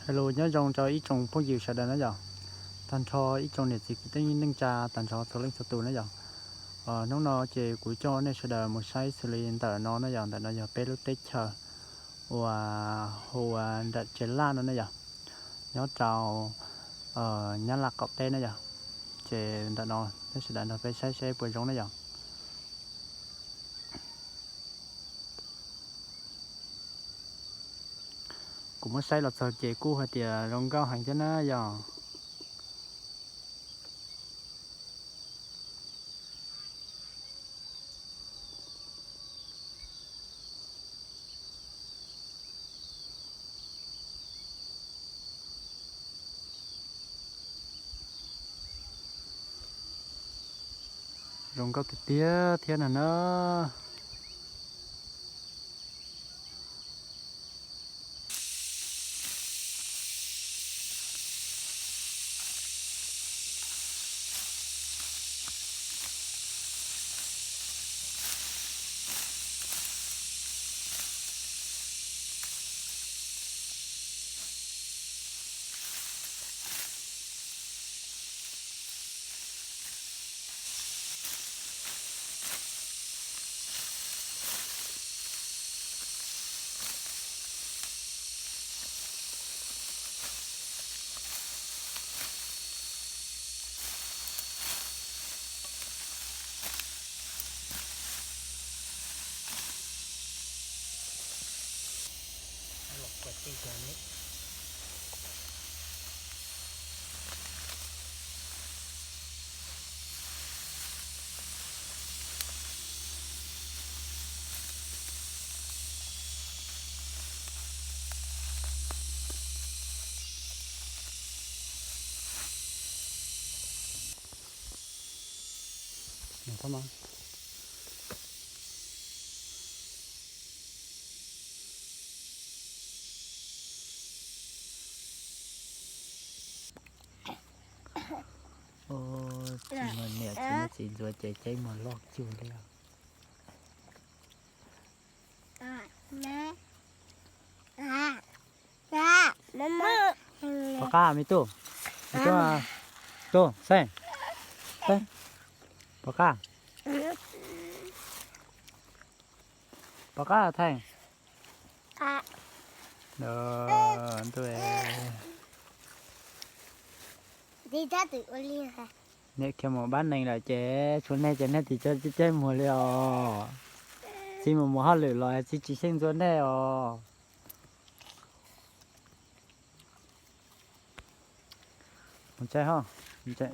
Hello, nyob zoo rau ib tsoom phooj ywg sawv daws na yom. Tag nrho ib tsoom niam txiv kwv tij neej tsa tag nrho txhua leej txhua tus na yom. Hnub no ces kuv coj nej sawv daws mus saib xws li ntawm no na yom, ntawm no yog peb lub teb chaws uas hu ua nram Tsev Laj no na yom, nyob rau Nyab Laj qaum teb na yom. Ces ntawm no nej sawv daws nrog peb saib saib puas zoo na yom. Kuv muab saib los txog ces kuj hais tias zoo nkauj heev thiab na yom. Zoo nkauj tiag tiag thiab no na. Niam txiv ntxuav ces ceeb muag loj cuag li. Pov qab me tub, me tub, tub Xeeb, Xeeb, pov qab, pov qab Theej. Ntuj, niam khiav mus pab nees lawm ces tshuav nej ces nej tim cov ceeb muag li os. Txiv mus mus hauj lwm los txiv tsis xyeej ntxuav nej os. Mus tsaib ho, mus tsaib.